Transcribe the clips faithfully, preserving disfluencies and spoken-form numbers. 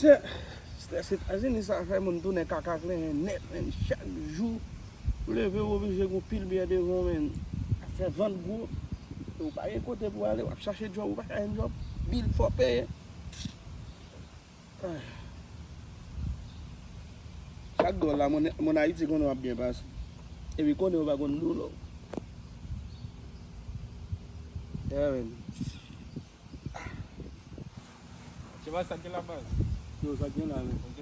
Tè, Stè Etazini sa fè moun tounen kaka klenyen nèt, men chak jou ou leve ou oblije gen yon pil biyè devan w, men afè vant gwo. E ou pa gen kote pou ale, w ap chache djòb, ou pa ka jwenn djòb, bil fò peye. Chak dòla, moun, moun Ayiti konnen w ap byen pase. Epi konnen w pa konn doulè w. Yeah, man. Se pa sa k gen la, baz. Yo, sa k gen la, men. Ok.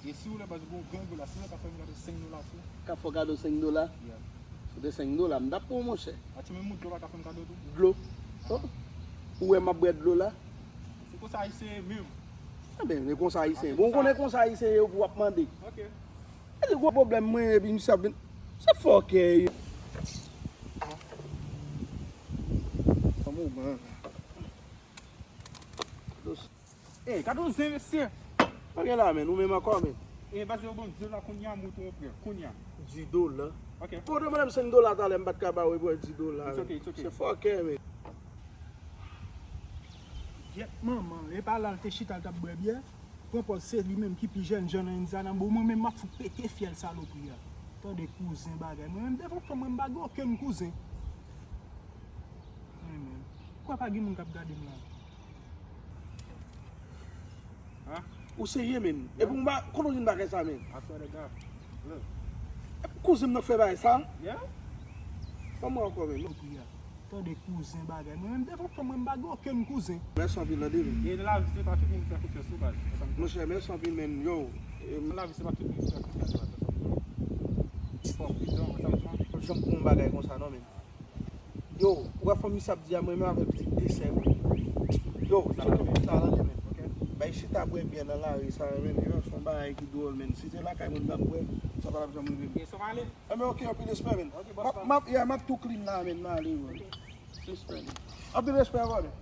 E si w lè, baz, ou gen yon gran dola, si w lè ka fè m gade senk dola tou. Ka fè w kado senk dola? Yeah. Si w te senk dola, m t ap pran w, monchè. Atchè, men moun dlo pa ka fè m kado tou? Dlo? Oh. Ou wè m ap bwè dlo la? Se konsa Ayisyen ye menm. Enben, e konsa Ayisyen. Bon, ou konnen konsa Ayisyen ye pou w ap mande. Ok. E se gwo pwoblèm mwen, epi misye ap vin. Se fòkè. Yon moman. Ey, gade yon zen, mesye. Sa gen la, men, ou menm ankò, men. E, baz, yo ban m di dola kounye a, m retounen prè. Kounye a. Di dola? Ok. Bon, ou te mande m senk dola talè, m pa t ka ba w, e bwè di dola, men. It's ok, it's ok. Se fòkè, men. Gyèt manman, e pa la l te chita, l t ap bwè byè? Pran pòz se li menm ki pi jènjan nan Indiana. Bon, mwen menm, m ap fout pete fyèl salopri a. Tande kouzen bagay. Mwen menm, devan fanm mwen, m pa gen okenn kouzen. Mwen menm. Kwè pa gen moun k ap gade m la. Hein? Ou serye, men? Epi m pa, kote w jwenn bagay sa, men? I swear to God. Look. Epi kouzen m nan k fè bagay sa? Yeah. Ban mwen ankò, men. Salopri a. Tande kouzen bagay. Mwen menm devan fanm mwen, m pa gen okenn kouzen. Mèsi anpil, tande, men. E nan lavi, se pa tout moun ki fè konfyans, non, baz. Monchè, mèsi anpil, men. Yo. Nan lavi, se pa tout moun ki fè konfyans, baz. Fò w pridan, sa w di. Janm pran yon bagay konsa, non, men. Yo, ou wè fanm misye ap di a, mwen menm avè pitit de sè yo. Yo, sa tande, men. Ok. Bay chita bwè byè nan lari sa, men. Yo, se yon bagay ki dwòl, men. Si se lakay mwen, m t ap bwè, sa pa t ap janm rive m. Yes, sir, m ale. Enben, ok, anpil respè, men. Ok, boss. M ap, m ap, yeah, m ap tou clean la, men, m ale, bro. Ok. Respè, men. Anpil respè ankò, men.